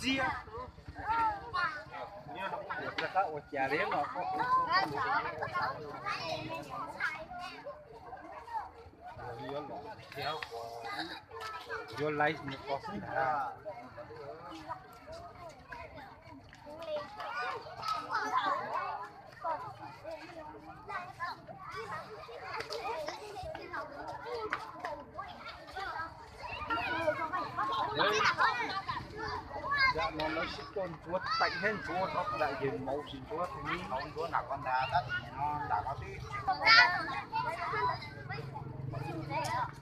Ziab. Ua cas li no, yuav los thiab, yuav laib nws koj xwb ntag. Yam no lawv sib tuaj ntxuav teem thiab ntxuav rau daim yawg mauv tsis ntxuav tus me hauv ntxuav nram ko ntag, tab sis no nram no twb tsis ntxuav.